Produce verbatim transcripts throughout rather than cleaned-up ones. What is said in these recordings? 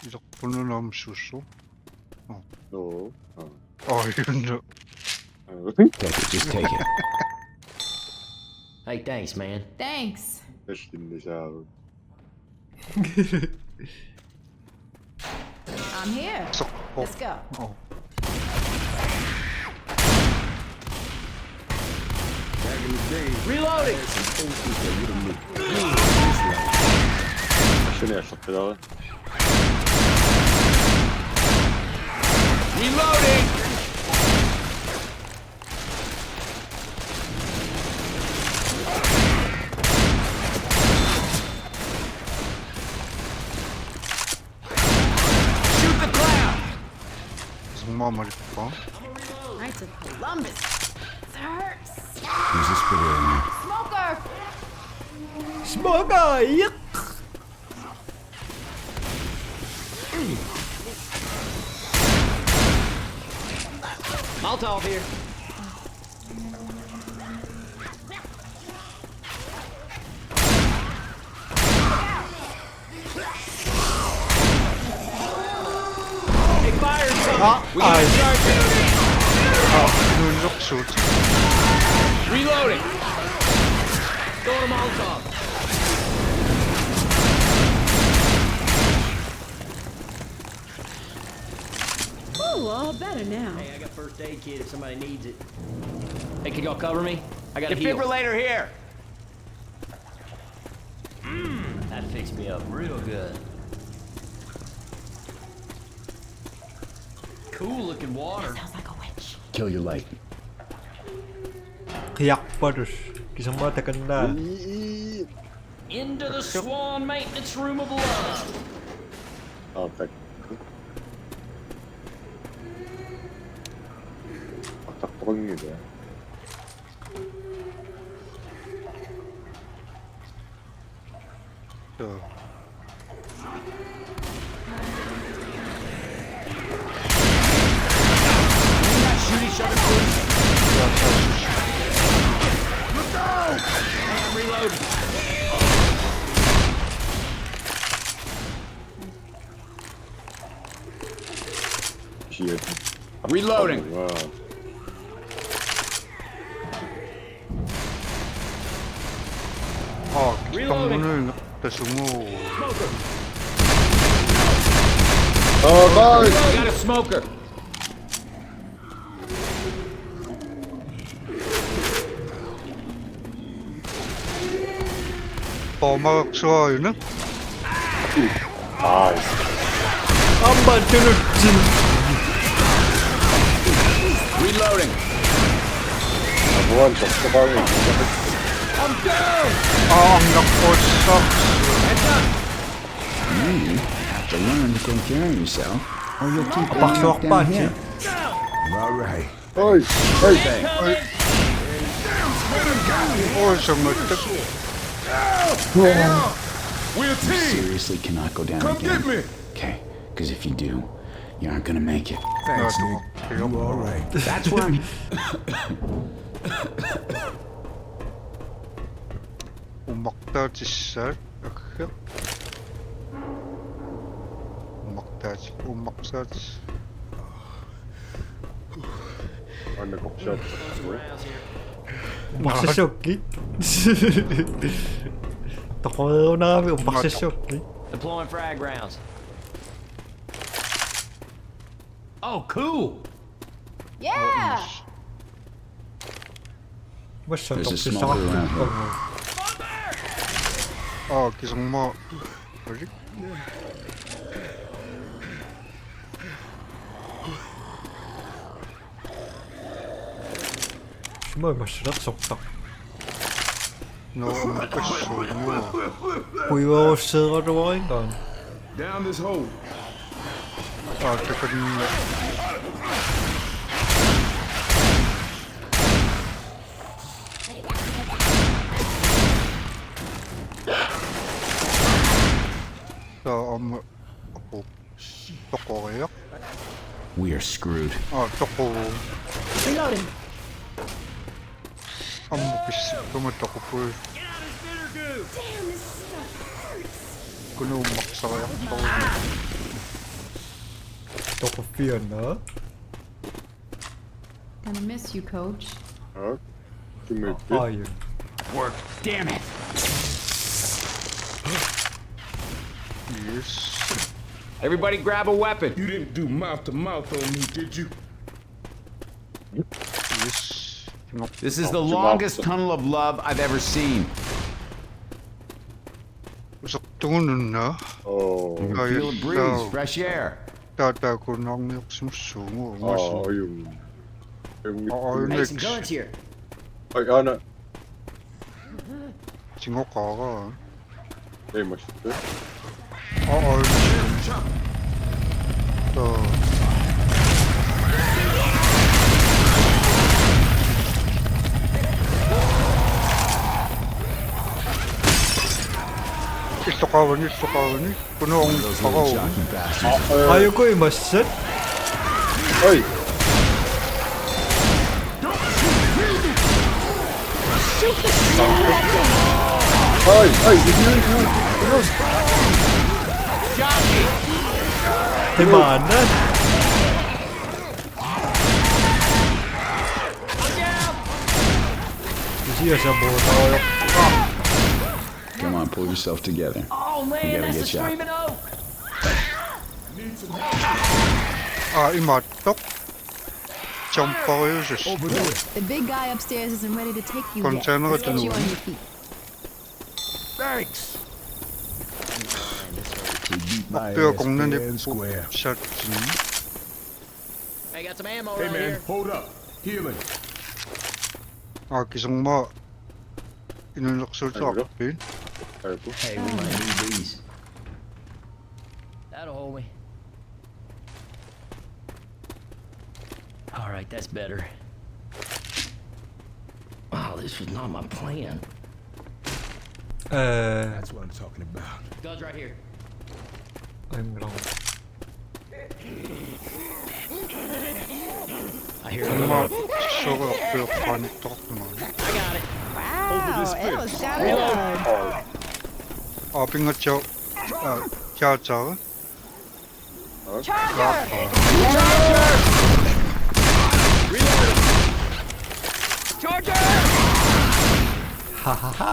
Iserpununa aamma suussu. No. Aa, junnu. Take it, just take it. Hey, thanks, man. Thanks. Tassinnisaavut. I'm here. Soqqo. Let's go. Oh. Reloading! Tassinnisaavut. Reloading! Shoot the clown! Isummaa malippa. Knights of Columbus. This hurts. Who's this for real now? Smoker. Smoker! Yep. Molotov here. Hey, fire something. We got a Ai. charge. Aa, nuunnersuut. Reloading. Throwing a Molotov. Ooh, all better now. Hey, I got first aid kit if somebody needs it. Hey, can y'all cover me? I got a heal. Defibrillator here. Mm, that fixed me up real good. Cool looking water. Sounds like a witch. Kill your light. Qiarpalus. Kisammaa takanna. Into the swan maintenance room of love. Aa, tak. Attaqqunngilaq. Joo. Can we not shoot each other, please? Look out! I'm reloading. Shit. Reloading. Wow. Aa, kisarmunun tasumu. Oh, guys! Got a smoker. Poomarsuarina. Nice. Aamma tunutsin. Reloading. Everyone, just about it. I'm down. Aa, annerpuussaq. Heads up. You have to learn to take care of yourself, or you'll keep Apersuarpaatsi. All right. Oi, oi. Oi, sammattak. You seriously cannot go down again. Come get me. Okay, because if you do, you aren't gonna make it. Thanks, Nick. You all right? That's where I'm. Umartaatissat. Agga. Umartaat-, umartaat-. Aana korsiortarpoq. Umparsissuakkit. Toqoreerunarami umparsissuakkit. Deploying frag rounds. Oh, cool. Yeah. Massa There's a smoker around here. Aa, kisarmaa. Oi. Sumut massalersortaq. No, umarpassuunga. Kuivarusseeraluarinngaan. Down this hole. Aa, takanna. Taa aamma. Apu. Toqoriaq. We are screwed. Aa, toqu. Reloading. Aamma pissi, tuma toqupui. Damn, this stuff hurts. Kuna umarsariartoq. Toquffianna. Gonna miss you, coach. Aa, kimmiippit? Aaju. Work. Damn it. Yes. Everybody grab a weapon. You didn't do mouth to mouth on me, did you? Yes. This is the longest tunnel of love I've ever seen. Usoq tungununnaa. Oh. You can feel the breeze, fresh air. Taataakunnaarniorsimassuugut. Aa, ajum. Aa, ajum. Hey, some guns here. Ai, aana. Singoqaara. Ei, massa. Aa, ajum. Taa. Illoqaavani, illoqaavani. Kunuorn paqagu. Ajuku imassat. Oi. Oi, oi, idiot, idiot, idiot. Imaanna. Kisianni sabotaajor. Come on, pull yourself together. Oh man, that's a screaming oak. Aa, imaattoq. Jumperiusus. The big guy upstairs isn't ready to take you yet. Container. Let's get you on your feet. Thanks. Uppiukornani square. Shot. I got some ammo around here. Hey man, hold up. Healing. Aa, kisarma. Inuunersuuteqarpit? Aiku. Hey, we might need these. That'll hold me. All right, that's better. Oh, this was not my plan. Uh, that's what I'm talking about. Guns right here. I'm wrong. I hear another. Maa, soorlu qanittoqarmat. I got it. Wow, that was damn good. Aa, pingatsiaq. Aa, charger. Charger! Charger! Reloading. Charger! Ha ha ha.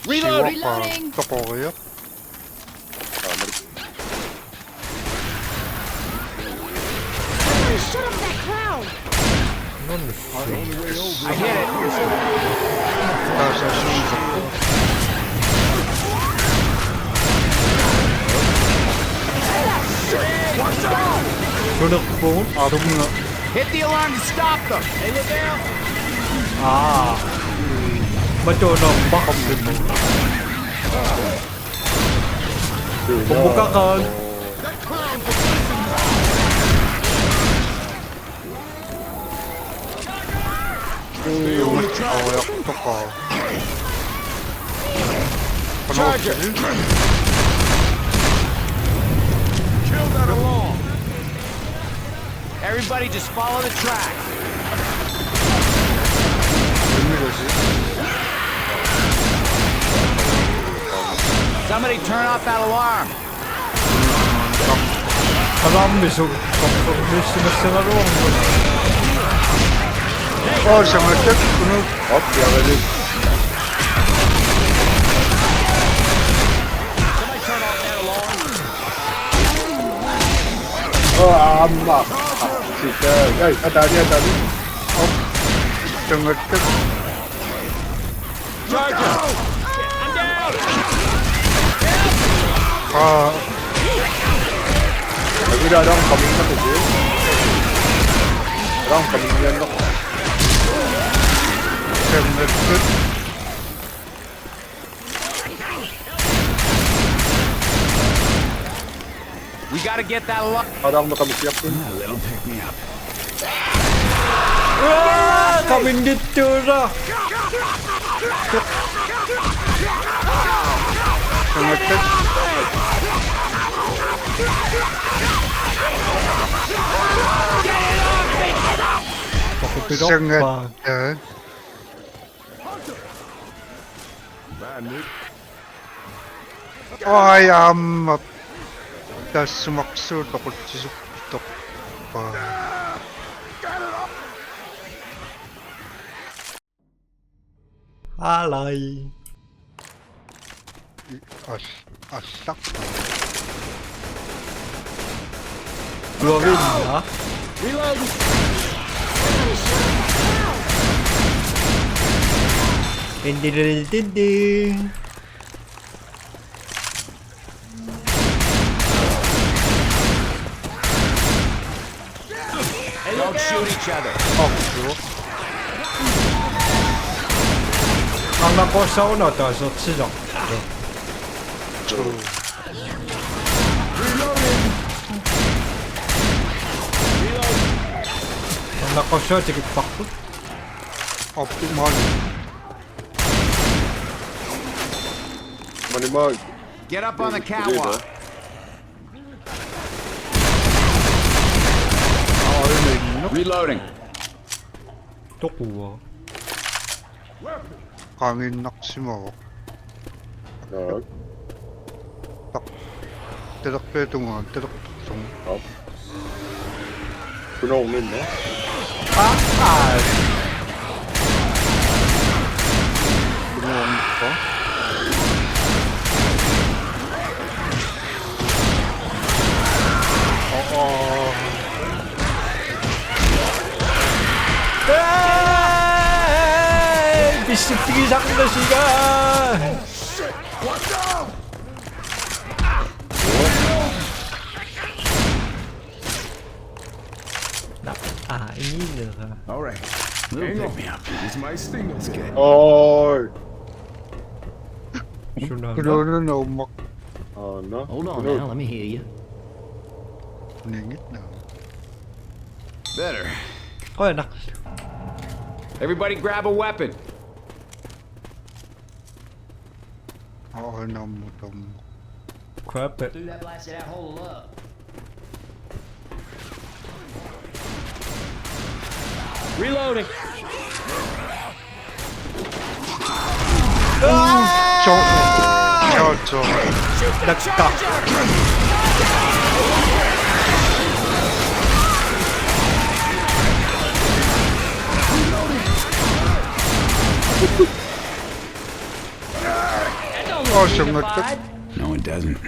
Reload. Reloading. Toqoriaq. Shut up that clown! I hit it. Hit the alarm to stop them. Hey, look out! Aa. Matono bakapsin. Pumukaqaaq. Charger! Kill that alarm! Everybody just follow the track. Somebody turn off that alarm. Alarmi su-, su-, su-, su-, su-, Oh, se me quedó con un... Hop, ya veré. Oh, amma. Ah, sí, que, ay, atari, atari. Hop. Se me quedó. Charger! I'm down! Aa. Maybe around coming na kasi. Around coming yan, no? Seven hundred. We gotta get that lock. Parang nakamiss ako. A little pick me up. Aa, kamindittuusoq. Toqupiloq. Bye, Nick. Oi, amma. Taassumaqsuutoq utsisuttorpaa. Alai. I-, al-, allaq. Luavinna. Ding, ding, ding, ding, ding. Don't shoot each other. Oh, sure. Anaqqusauna tasertilo. True. Reloading. Reload. Anaqqusaa tikipparput. Optimal. Money mode. Get up on the catwalk. Reloading. Toqua. Qaangiinnarsimavoq. Joo. Taq. Talerpiatungaa, talerpiatungaa. Joo. Kunoorninni. Aa! Kunoornitta. Oo. Ee! Pissutigisarnasiga! What the? Nap-, aa, iniilera. All right. They'll pick me up. It's my sting. Let's get it. Oi. Suna. Suna, suna, ummak. Oh, no. Hold on now, let me hear you. Ningit na. Better. Qujanaq. Everybody grab a weapon. Oh, no, no, no. Grab it. Threw that blasted asshole up. Reloading. Cho-, cho-, cho-. Shoot the charger! Oh, shit. No, it doesn't.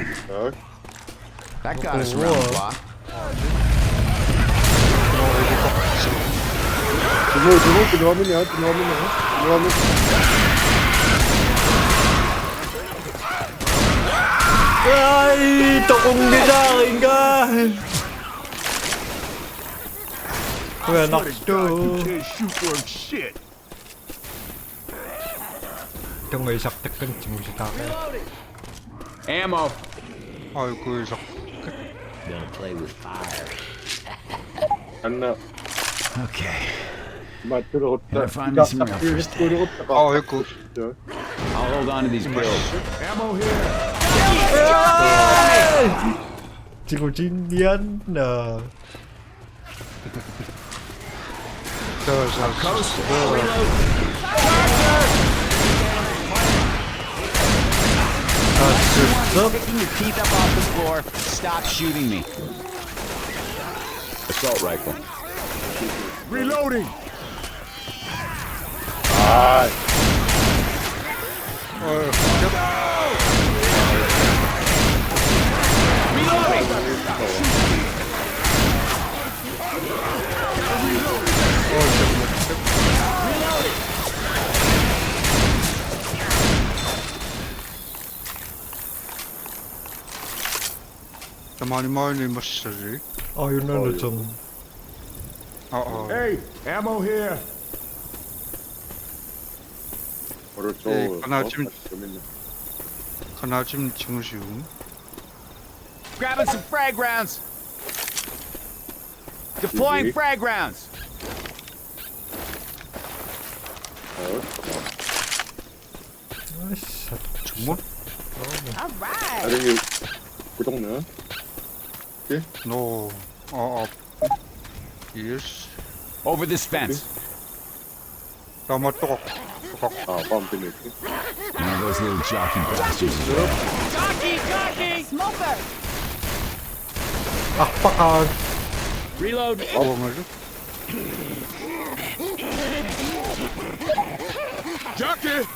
That got us around the block. Tunu, tunu, tunu, tunu, tunu, tunu. Ai, toqunngilaaringa. Qujanarlu. Can't shoot worth shit. Tunngui isartakkani timusitaaqaa. Ammo. Oi, kuisaq. Gonna play with fire. Anna. Okay. Mattulerutta. Gotta find me some real first aid. Oi, ku. I'll hold on to these pills. Ammo here. Tigutinnianna. Coast. Reload. Picking your teeth up off the floor. Stop shooting me. Assault rifle. Reloading. Tamaani maani massali. Aajuna. Aajuna. Natermi. Uh-oh. Hey, ammo here. What a tool. Hey, qanaatim-, qanaatimik tigusiuk. Grabbing some frag rounds. Deploying frag rounds. Oh, come on. Nice. All right. Are you putting there? Okay. No. Oh, oh. Yes. Over this fence. Tama tukak. Tukak. Ah, pump in it. One of those little jockey bastards is right. Jockey, jockey! Smoker! Arpaqaat. Reload. Uangalu. Jockey!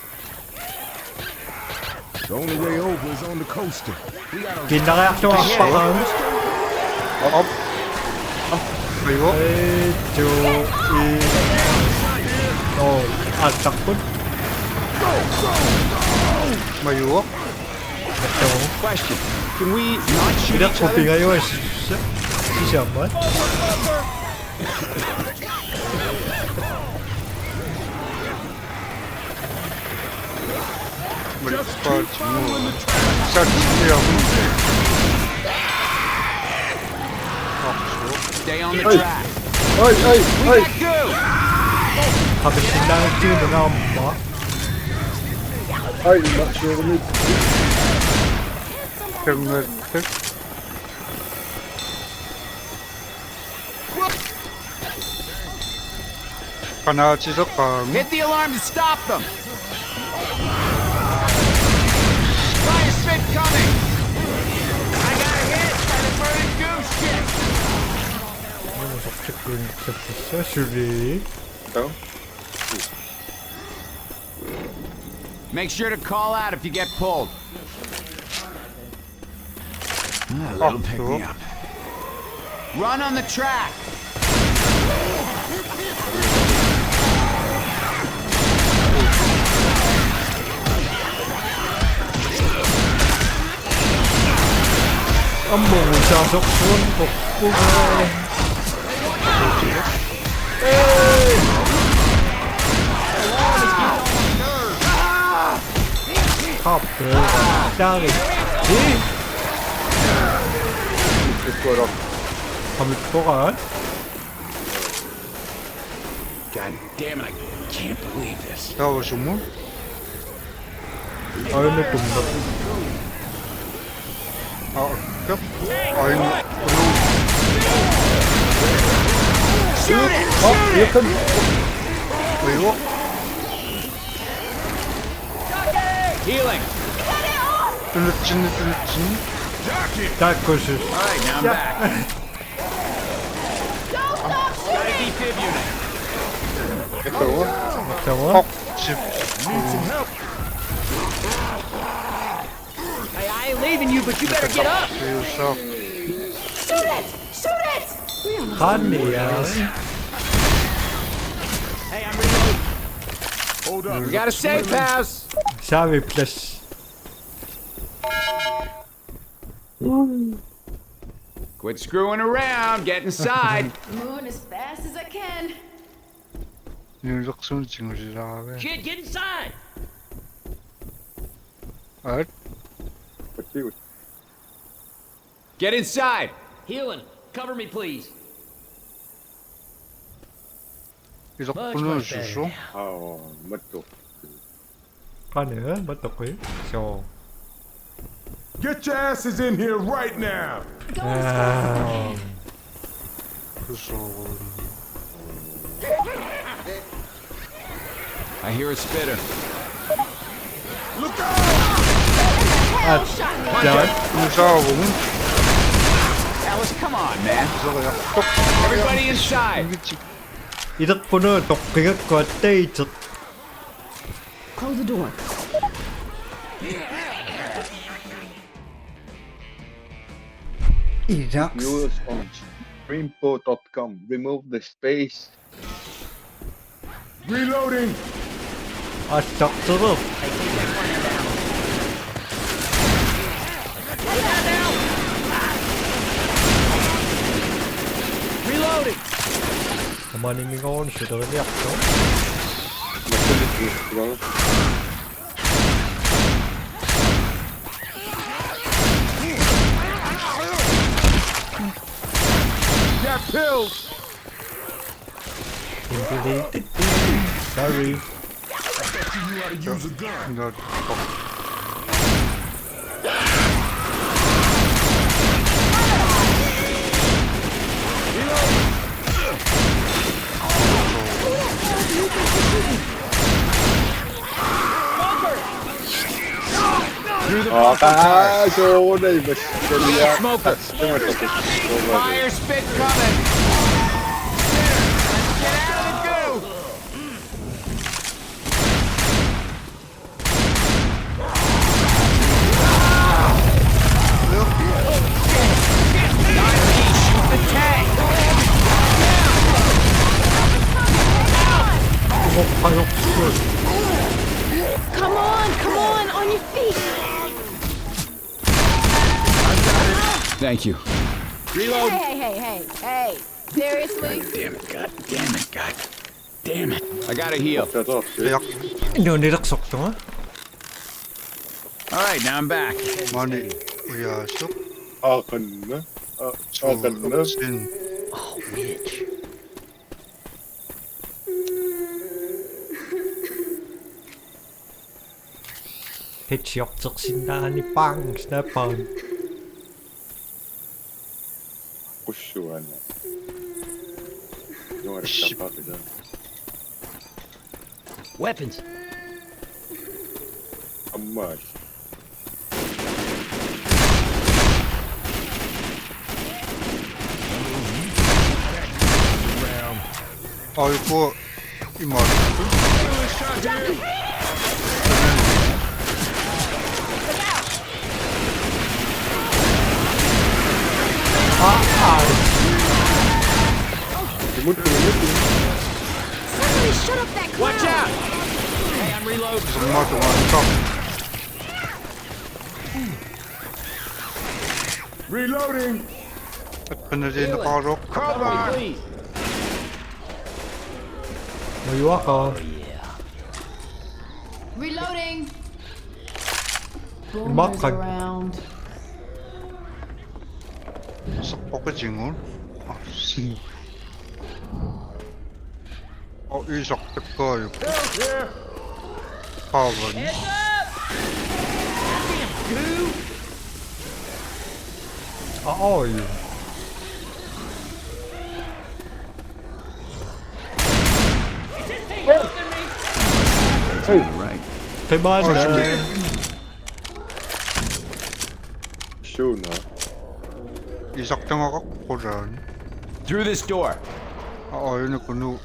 The only way over is on the coaster. We gotta Kinnariarlugu arpaqaat. Op. Op. Rivo. Ei, to, i. No, aattarput. Majuvoq. Joo. Question. Can we not shoot Ila each other? kupingajuas. Sisamat. Malippaa. Satsiamu. Aqsu. Stay on the Hey. track. Ai, ai, ai. Go! Qapissinnaanngitsuunnarpaa. Ai, maksuunit. Kemmettek. Qanaatileqaanga. Hit the alarm to stop them. Fire spit coming. I got hit by the burning goose shit. Musortikkuun sappassasuli. Tau. Make sure to call out if you get pulled. A little pick me up. Run on the track. Ammorusaarsorsuanngorpunga. Kappe. Dari. Ii. Tukkuaraq. Qamipporaat. God damn it, I can't believe this. Taava sumut. Aina tummat. Aa, kap. Aina. Shoot it! Aa, ikan. Rivo. Healing. Tunutsinni, tunutsinni. Taakkuusoq. All right, now I'm back. Got a defib unit. Etawa. Taava. Hok. Sip. Hey, I ain't leaving you, but you better get up. Siusa. Shoot it! Shoot it! Qannia. Hey, I'm reloading. Hold up. We got a safe house. Saavi plus. Quit screwing around. Get inside. Moving as fast as I can. Niulersuutigut silaarami. Kid, get inside. At. Get inside. Healing. Cover me, please. Isoqqunuussusu. Aa, mattu. Qanne, eh? Mattoqqi. So. Get your asses in here right now. Ah. Susu. I hear a spitter. Look out! Ah, ja. Musaavugut. Alice, come on, man. Soriartoq. Everybody inside. Ileqqunut toqqigakku attaitseq. Close the door. Ilaq. News on Dreampo dot com. Remove the space. Reloading. Attartereq. Reloading. Tamanimigoorun suleriliartoq. Got pills. Sorry. You knew how to use a gun. Not. Through the Aa, soorunami imassaliaq. Smoker. Fire spit coming. Get out of the goo. Come on, come on, on your feet. Thank you. Reload. Hey, hey, hey, hey, hey. Seriously? God damn it, god damn it, god damn it. I gotta heal. Qanoq? Nuunnilersortunga. All right, now I'm back. Maani ujaasoq. Aa, qanoq? Aa, aa, qanoq? Suusin. Oh, witch. Headshot-ersinnaani bang, snap bang. Qussuana. Nuarakkaaqaaqila. Weapons. Ammas. Ajuku imaattoq. Aa, aa. Kimut, kimut, kimut. Somebody shut up that clown! Watch out! Hey, I'm reloading. Imaattoq, imaattoq. Reloading. Aqqanaliineqarluarpoq. Cover! Majuaqa. Reloading. Boomers around. Soqutigut. Arsi. Oh, iisartakkaajuk. Qaavan. Heads up! Goddamn goo! Aa, oi. Hey. Right. Qimaanna. Suuna. Iisartagara qulaani. Through this door. Aa, oi, nuku nu.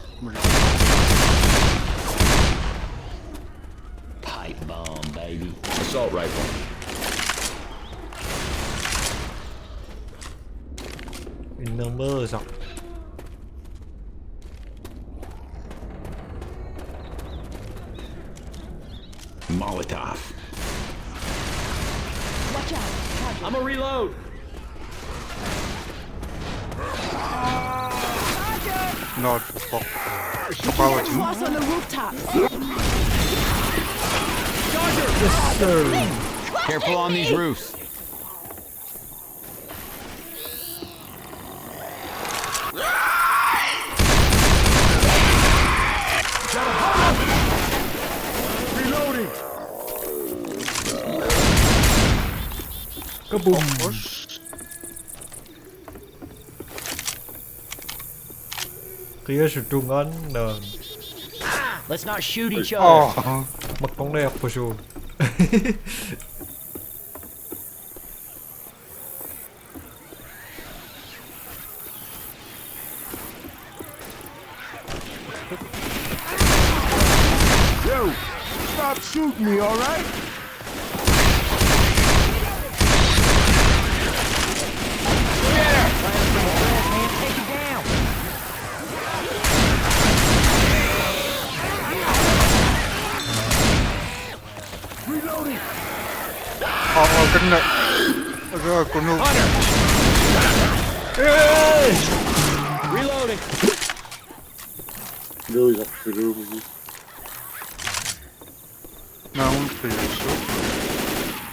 Pipe bomb, baby. Assault rifle. Innermeerisaq. Molotov. Watch out. I'ma reload. Not fuck. Look out. That's us on the rooftop. Yes, sir. Careful on these roofs. Reloading. Kaboom. Qiasut tungaannaat. Let's not shoot each other. Oh. Makkorniarpusuuvoq. Yo, stop shooting me, all right? Reloading. Oh, oh, kena. Aduh, aku noob. Reloading. Reload. Naun peso.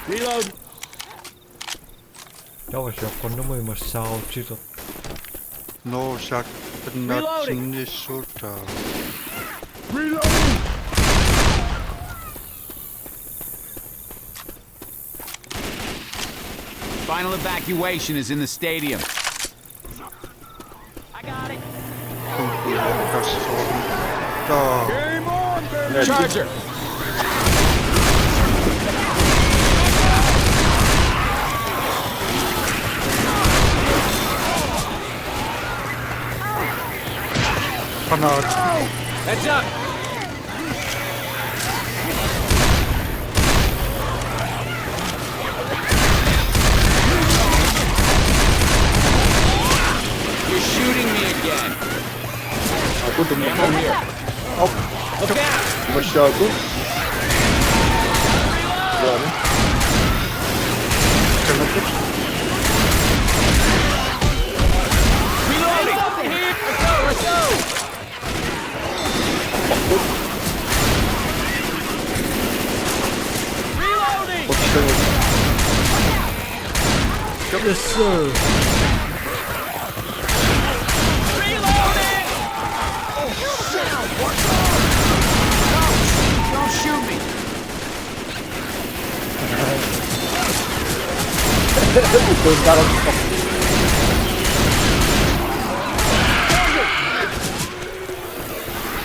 Reload. Taava sioqqunnermut imassaarutitut. No, sak-, Reloading. Natsinnissuutaa. Reloading. Final evacuation is in the stadium. I got it. Tunkuileqqassuarta. Game on, baby. Charger. Qanaat. Heads up! You're shooting me again. Aku tumma. Ammo here. Op. Look out! Masyaku. Yan. Kanatik. Reloading! Let's go, let's go! Reloading! Otsyo. Yes, sir. Reloading! Oh, shit! Don't shoot me! Kuinka.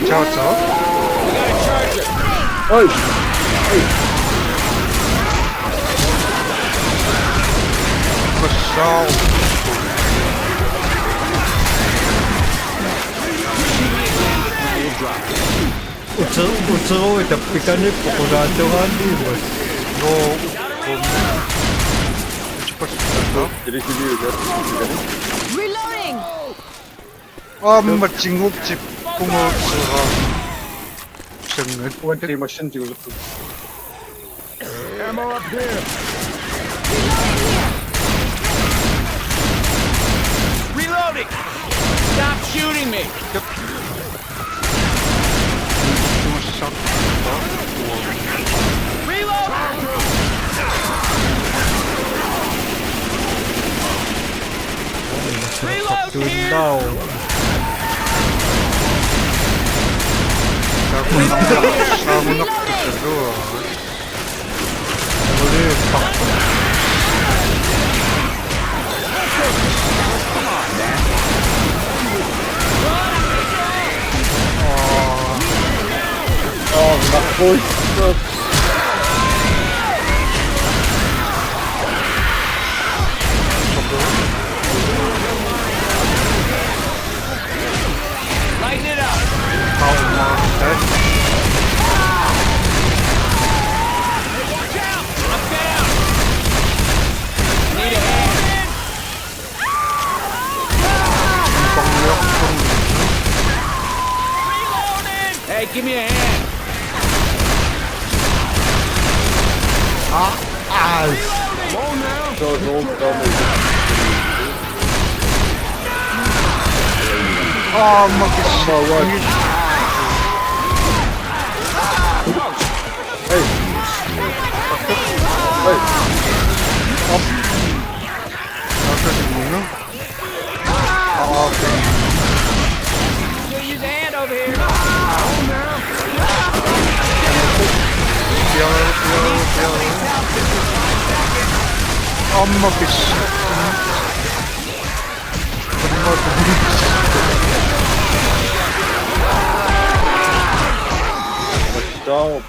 Ciao, ciao. Oi. Oi. Massaaq. Uteruit tappikani poqulaattugaanniimmas. No. Uteruit. Did he give you a good? Reloading! Aamma tingutippunga. Sangat. One three machine to. Ammo up here. Reloading! Stop shooting me! Reload! Reload here! Now. Saamunaq, saamunaq. Oh, my voice. Lighten it up! Aamma. Hey, watch out! I'm down! Need a hand? Reloading! Hey, give me a hand! Ah, ah. Come on now. So, so, so, Oh, my gosh. Hey. Hey. That's a good one, no? Oh, okay. Still use a hand over here! Piano, piano, piano. Aamma piss. Stop.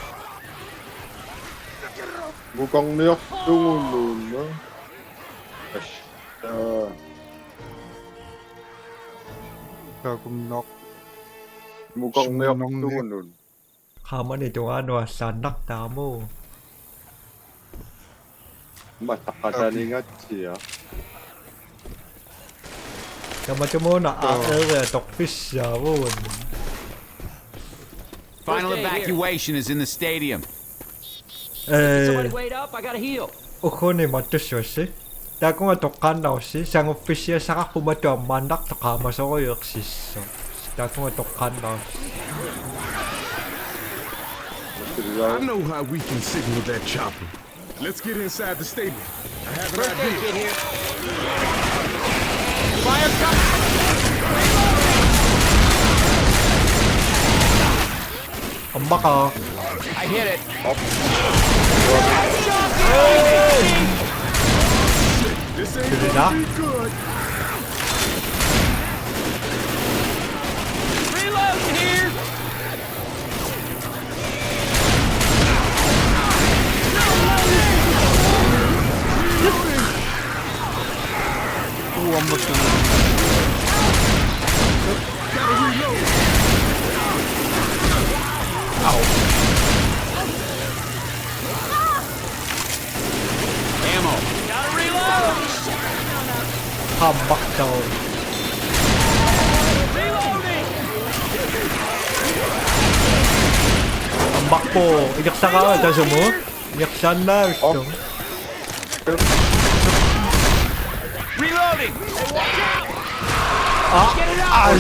Mukarniartugununa. Asha. Takunnaq. Mukarniartugununa. Qaamani tungaanut allaannartarami. Mataqqataaninngatsiaq. Tamatumuuna aareeriatoq pissaavugut. Final evacuation is in the stadium. Eh, Somebody wait up, I gotta heal. Ugguni mattussavassi. Taakunga toqqaannarussi, sanguffissiassaqarpugut matu ammaannartoq qaamasorujoorsisso. Taakunga toqqaannarussi. I know how we can signal that chopper. Let's get inside the stadium. I have an idea. Fire cut! Ammaqaaq. I hit it. This ain't Did it not? Gonna be good. Reloading here! Ooh, I'm looking. Au. Ammo. Gotta reload. Hammer down. Reloading. Hammer på. Ikke så rart, der så må. Ingerlaannaallugu. Reloading. Aa, aa,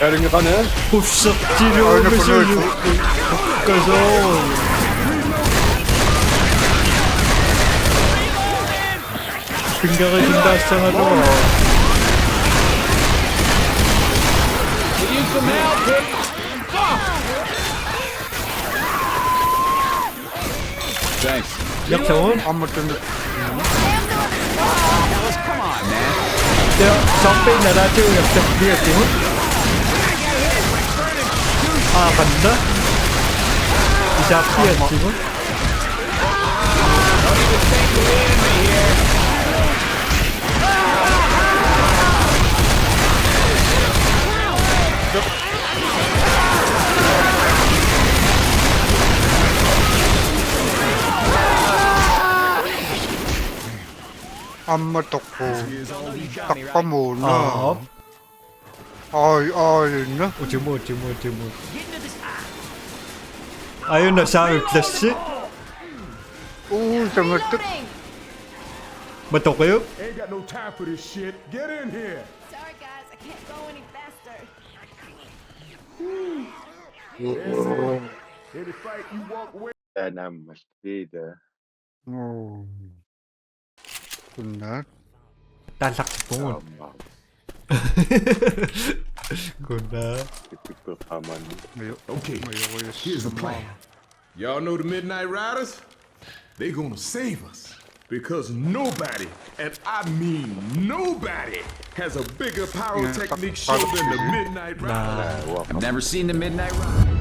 Eringeqanaa. Qussertiluumisullu. Kasoor. Fingerisindaassangaluaq. Need some help. Thanks. Ingerlaannaq. Ammattun. Ja, zombie nalaatigut ingerlappiatigut. Aa, qanna. Isaappiatigut. Ammattoq. Taqqamuuna. Aap. Ai, ai, na. Utimut, utimut, utimut. Ajunngilaq, saavik klassi. Uu, sangattuk. Matoqiuk. Ain't got no time for this shit. Get in here. Sorry, guys, I can't go any faster. Any fight, you walk away. Taanna aamma kiida. Uu. Kunna. Taallartippugut. Aamma. Kunna. Tipikul qaamaan. Majo. Okay, Majo, here's the plan. Y'all know the Midnight Riders? They gonna save us. Because nobody, and I mean nobody, has a bigger pyrotechnic show than the Midnight Riders. Nah. I've never seen the Midnight Riders.